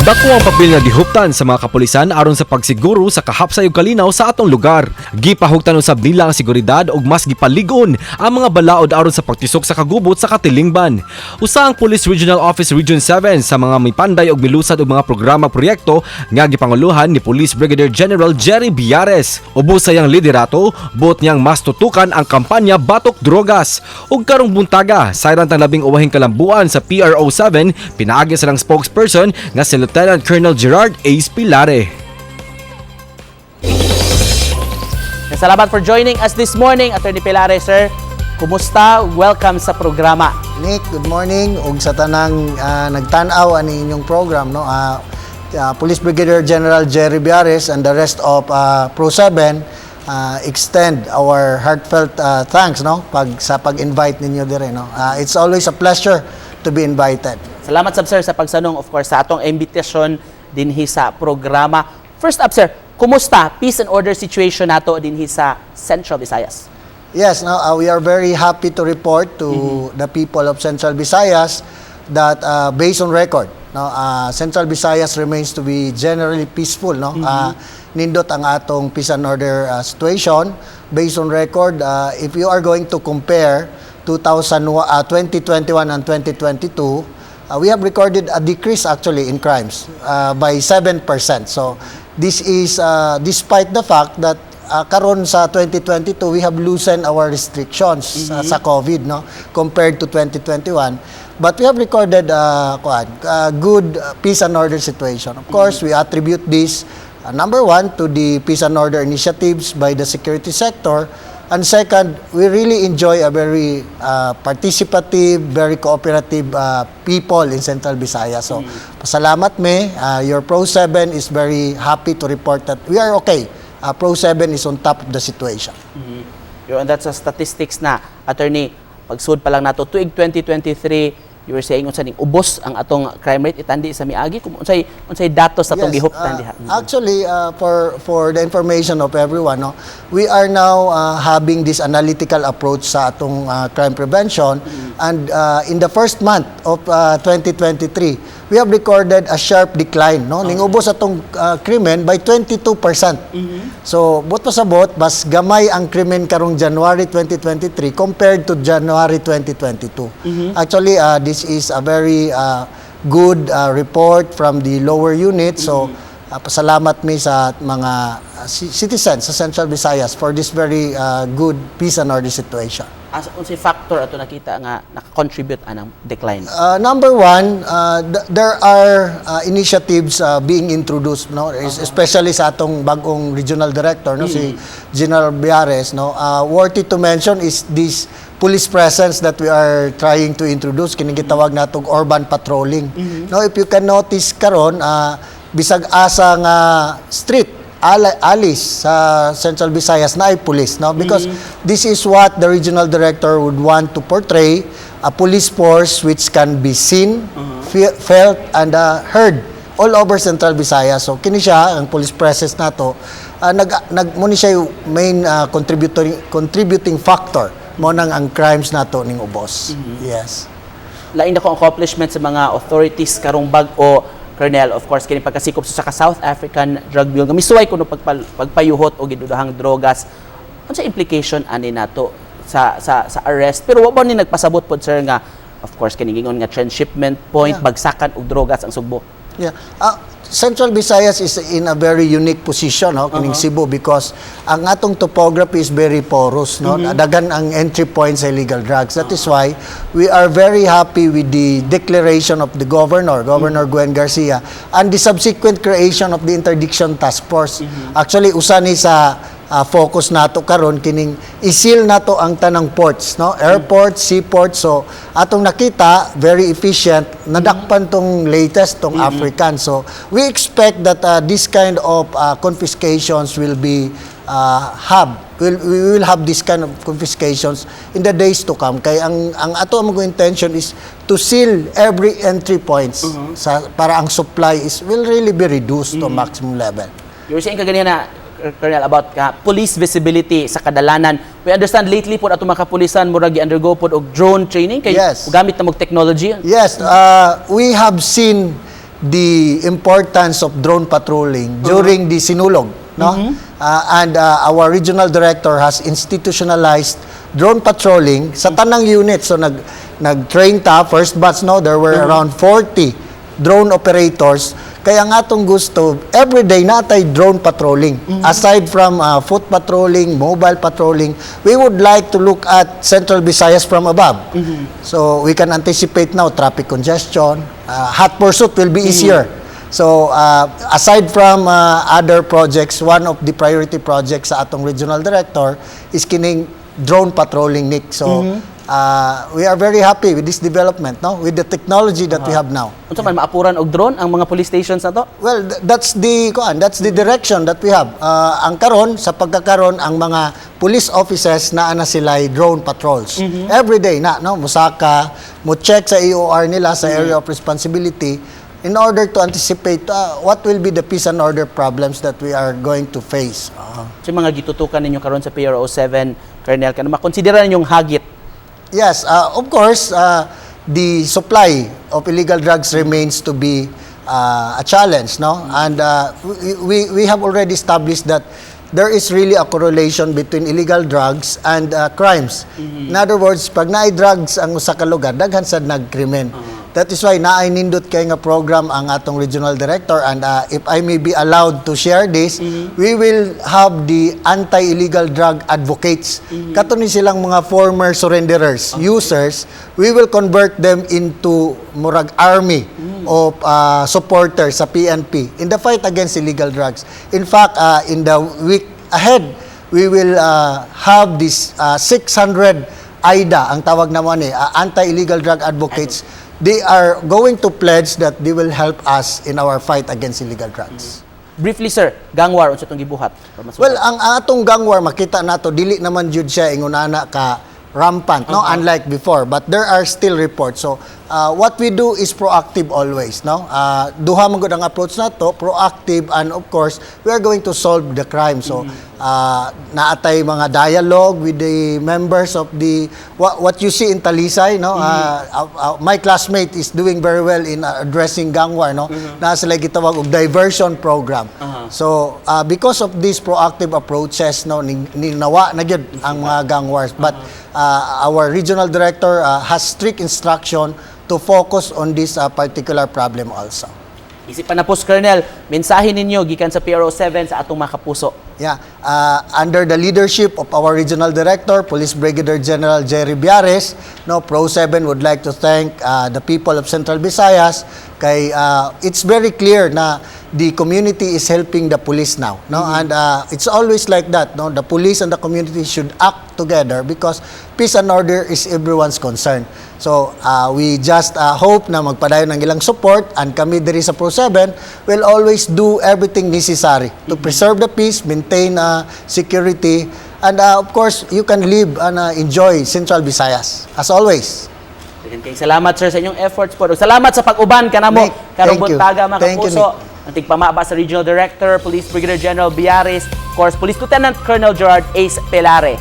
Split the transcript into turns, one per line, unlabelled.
Dako ang papel nga gihuptan sa mga kapulisan aron sa pagsiguro sa kahapsay ug kalinaw sa atong lugar. Gipahugtan usab nila ang seguridad ug mas gipalig-on ang mga balaod aron sa pagtisok sa kagubot sa katilingban. Usa ang Police Regional Office Region 7 sa mga mipanday og milusad og mga programa proyekto nga gipanguluhan ni Police Brigadier General Jerry Biares. Ubos sa iyang liderato, buot niyang mas tutukan ang kampanya Batok Drogas. Ug karong buntaga, sayran tang labing uwahing kalambuan sa PRO 7 pinaagi sa lang spokesperson nga si Lieutenant Colonel Gerard Ace Pilare.
Salamat for joining us this morning, Attorney Pilare, sir. Kumusta? Welcome sa programa.
Nick, good morning ug sa tanang nagtan-aw ani inyong program, no, Police Brigadier General Jerry Biares and the rest of Pro 7 extend our heartfelt thanks, no, pag sa pag-invite ninyo dire, no. It's always a pleasure to be invited.
Salamat sab, sir, sa pagsanong, of course, sa atong imbitasyon dinhi sa programa. First up, sir, kumusta peace and order situation nato dinhi sa Central Visayas?
Yes, no, we are very happy to report to the people of Central Visayas that based on record, no, Central Visayas remains to be generally peaceful, no. Nindot ang atong peace and order situation based on record. If you are going to compare 2021 and 2022, we have recorded a decrease actually in crimes by 7%. So this is despite the fact that karon sa 2022 we have loosened our restrictions sa COVID, no, compared to 2021, but we have recorded kuan, good peace and order situation. Of course, we attribute this number one, to the peace and order initiatives by the security sector. And second, we really enjoy a very participative, very cooperative people in Central Visayas. So, pasalamat me. Your Pro 7 is very happy to report that we are okay. Pro 7 is on top of the situation.
Yun, that's a statistics na, Attorney, pagsud pa lang nato, tuig 2023, you were saying unsa ning ubos ang atong crime rate itandi sa miagi kung unsay datos sa atong gihuptan diha.
Actually, for the information of everyone, no, we are now having this analytical approach sa atong crime prevention, and in the first month of 2023, we have recorded a sharp decline, no? Ning-ubos atong krimen by 22%. So, buot pasabot, mas gamay ang krimen karong January 2023 compared to January 2022. Actually, this is a very good report from the lower unit. So, pasalamat mi sa mga citizens sa Central Visayas for this very good peace and order situation.
As unsay factor ato nakita nga naka-contribute anang decline?
Number one, there are initiatives being introduced, no, especially sa atong bagong regional director, no, si General Biares, no. Worthy to mention is this police presence that we are trying to introduce, kining gitawag natong urban patrolling. No, if you can notice karon, bisag asa nga street, alis sa Central Visayas na ay police, no, because this is what the regional director would want to portray, a police force which can be seen, felt and heard all over Central Visayas. So kini siya ang police presence nato, nag nag mo ni siya yung main contributing factor mo nang ang crimes nato ning ubos. Yes.
Lain na accomplishment sa mga authorities karong bag-o, Colonel, of course, kini pagkasikop sa South African drug mule nga misuway kuno pagpayuhot og gidudahang drogas. Unsa implication ani nato sa arrest? Pero wa ba ni nagpasabot pod, sir, nga of course kini gingon nga transshipment point, bagsakan og drogas ang Sugbo?
Yeah. Central Visayas is in a very unique position, no, kining Cebu, because ang atong topography is very porous, no. Daghan ang entry points sa illegal drugs. That is why we are very happy with the declaration of the governor, Governor Gwen Garcia, and the subsequent creation of the Interdiction Task Force. Actually, usa ni sa focus nato karon kining i-seal nato ang tanang ports, no, airports, seaports. So atong nakita, very efficient, nadakpan tong latest, tong African. So we expect that this kind of confiscations will be have will we will have this kind of confiscations in the days to come, kay ang ato ang mga intention is to seal every entry points sa para ang supply is will really be reduced to maximum level.
You were saying kaganina na, Colonel, about police visibility sa kadalanan. We understand lately po ato mga kapulisan murag gi-undergo pod og drone training kay gamit na mog technology.
Yes, we have seen the importance of drone patrolling during the Sinulog, no? And our regional director has institutionalized drone patrolling sa tanang unit. So nag-train ta first batch, no, there were around 40 drone operators. Kaya nga atong gusto, every day natay drone patrolling. Aside from foot patrolling, mobile patrolling, we would like to look at Central Visayas from above. So we can anticipate now traffic congestion, hot pursuit will be easier. So aside from other projects, one of the priority projects sa atong regional director is kining drone patrolling, Nick. So we are very happy with this development, no? With the technology that we have now.
Unsa man, maapuran og drone ang mga police stations nato?
Well, that's the kuan, that's the direction that we have. Ang karon sa pagkakaron, ang mga police offices naa na sila drone patrols. Every day na, no, musaka, mo check sa AOR nila, sa area of responsibility, in order to anticipate what will be the peace and order problems that we are going to face.
Sa mga gitutukan ninyo karon sa PRO 7, Colonel, kanang makonsidera ninyong hagit?
Yes, of course, the supply of illegal drugs remains to be a challenge, no? And we have already established that there is really a correlation between illegal drugs and crimes. In other words, pag naay drugs ang usa ka lugar, daghan sad nagkrimen. That is why naay nindot kay nga program ang atong regional director, and if I may be allowed to share this, we will have the anti-illegal drug advocates. Kato ni silang mga former surrenderers, users, we will convert them into murag army of supporters sa PNP in the fight against illegal drugs. In fact, in the week ahead, we will have this 600 AIDA, ang tawag naman eh, anti-illegal drug advocates. They are going to pledge that they will help us in our fight against illegal drugs.
Briefly, sir, gang war, unsa itong gibuhat para masulat?
Well, ang atong gang war, makita nato dili naman jud siya ingunana ka rampant, no, unlike before, but there are still reports. So what we do is proactive always, no? Duha man gud ang approach nato, proactive and, of course, we are going to solve the crime. So naatay mga dialogue with the members of the what you see in Talisay, no? My classmate is doing very well in addressing gang war, no? Naa sila gitawag og diversion program. So because of these proactive approaches, no, ninawa na gyud ang mga gang wars, but our regional director has strict instruction to focus on this particular problem also.
Isip pa na po, Colonel, mensahe ninyo gikan sa PRO 7 sa atong mga kapuso.
Yeah, under the leadership of our regional director, Police Brigadier General Jerry Biares, no, Pro 7 would like to thank the people of Central Visayas kay it's very clear na the community is helping the police now, no? And it's always like that, no? The police and the community should act together because peace and order is everyone's concern. So, we just hope na magpadayon ng ilang support, and kami diri sa Pro 7 will always do everything necessary to preserve the peace, maintain security, and of course, you can live and enjoy Central Visayas as always.
Daghan kay salamat, sir, sa inyong efforts po. Ug salamat sa pag-uban kanamo
Nick,
karong
thank you.
buntaga, mga
Thank you,
kapuso. Ang tigpamaba sa Regional Director, Police Brigadier General Biares, of course, Police Lieutenant Colonel Gerard Ace Pelare.